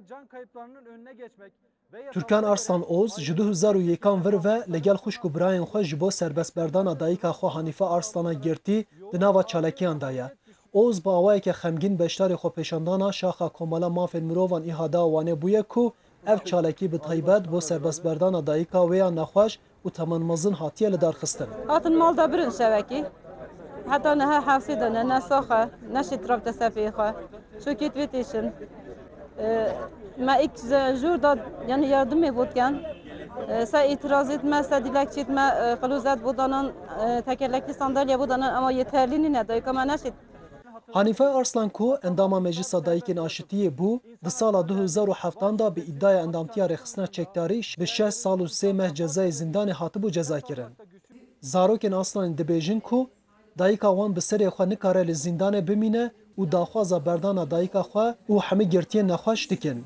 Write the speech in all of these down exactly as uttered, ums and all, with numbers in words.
Can kayıplarının önüne geçmek ve Türkan Arslan Oz ji du hezar û yekan vir ve li gel xwişk û birayên xwe ji bo serbestberdana dayika xwe Hanife Arslana girtî di nava çalekiyan de ye. Oz bi awayeke xemgîn beşdarî xwepêşandana Şaxa Komela Mafên Mirovan îhada Wanê bûye ku ev çalakî bi taybet bo serbestberdana dayika wê ya nexweş û teman mezin hatiye lidarxistin. Hatin mal de birin şevekî. Heta niha hewsê de ne, ne sax e, neşît rabte sefê xwe. Çokêt vê têşin. E, me îk ze-, jûr da, yani yardimê bot ken. E, se îtirazêt me, se dilekçêt me, e, qilozet bodanan, e, tekerlekli sandalye bodanan, ama yeterli nîne, dayika me neşît. Hanife Arslan ku endama Meclisa Dayikên Aşitiyê bû, di sala du hezar û heftan de bi îdaya endamtiya rêxistina çekdarî bi şeş sal û sê meh cezayê zîndanê hatibû cezakirin. Zarokên Arslanê dibêjin ku dayika wan bi serê xwe nikare li zîndanê bimîne û daxwaza berdana dayika xwe û hemî girtiyên nexweş dikin.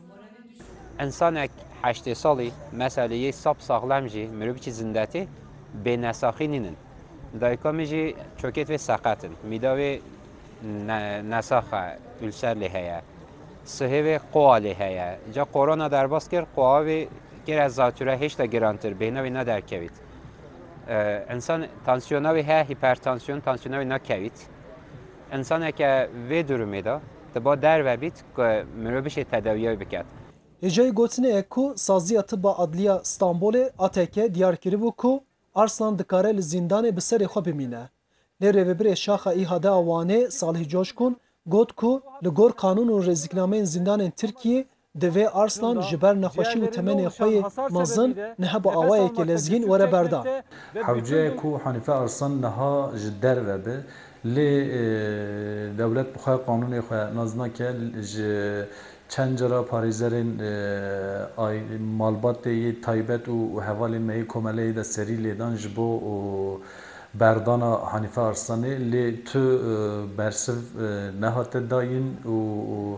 Însanek heştê salî, meselê yê sap saxlem jî, mirovî çi zindetê, bê nesaxî nînin. Dayika min jî çokêt vê seqet in. Mîda wê ne, nesax e, ûlser lê heye. Sihê wê qowa lê heye. Ca korona derbas kir, qowa wê kir ez zatûre hêşta girantir, bêhna wê nederkevît. E, însan tansiyona wê heye, hipertansiyon, tansiyona wê nakevît. Însaneke vê durumê de, diba derve bît, ku mirov bişê tedawiya wê biket. Hêjayî gotinê ye ku Saziya Tibba Adliya Stenbolê, A T K, diyar kiribû ku Arslan dikare li zîndanê bi serê xwe bimîne. Lê rêvebirê Şaxa Îhadea Wanê, Salih Coşkun, got ku li gor qanûn û rêziknameyên zîndanên Tirkiyê divê Arslan ji ber nexweşî û temenê xwe yê mezin niha bi awayekî lezgîn were berdan. Hewce ye ku Hanife Arslan niha ji derve be, lê, e, dewlet bi xwe qanûnê xwe nas nake, ji çend cara parêzerên, e, ay-, malbatê yê taybet û, û hevalên me yê komeleyê de serî lêdan ji bo, û, berdana Hanife Arslanê, lê tu, e, bersiv, e, nehate dayîn û, û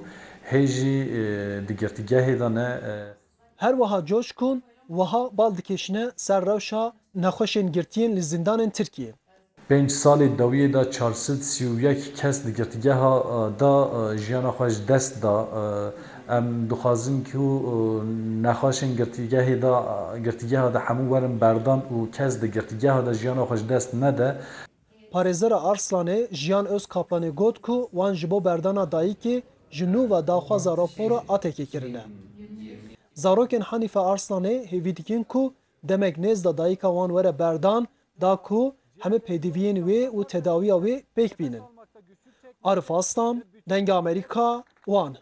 hê jî, e, di girtîgehê de ne, e. Her wiha Coşkun wiha bal dikêşine ser rewşa nexweşên girtiyên li zîndanên Tirkiyê. Pênc salê dawiyê de çar sed sî û yek kes di girtîgeha, e, de, e, jiyana xwe ji dest da. E, em dixwazin ku, e, nexweşên girtîgehê de, girtîgeha de hemû werin berdan û kes di girtîgeha de jiyana xwe ji dest nede. Parêzera Arslanê Jiyan Özkaplanê got ku wan ji bo berdana dayikê ji nû ve daxwaza rapora A T K'ê kirine. Zarokên Hanife Arslanê hêvî dikin ku demek nêz de dayika wan were berdan, da ku hemî pêdiviyên wê û tedawiya wê pêk bînin. Arif Aslan, Dengê Amerîka, Wan.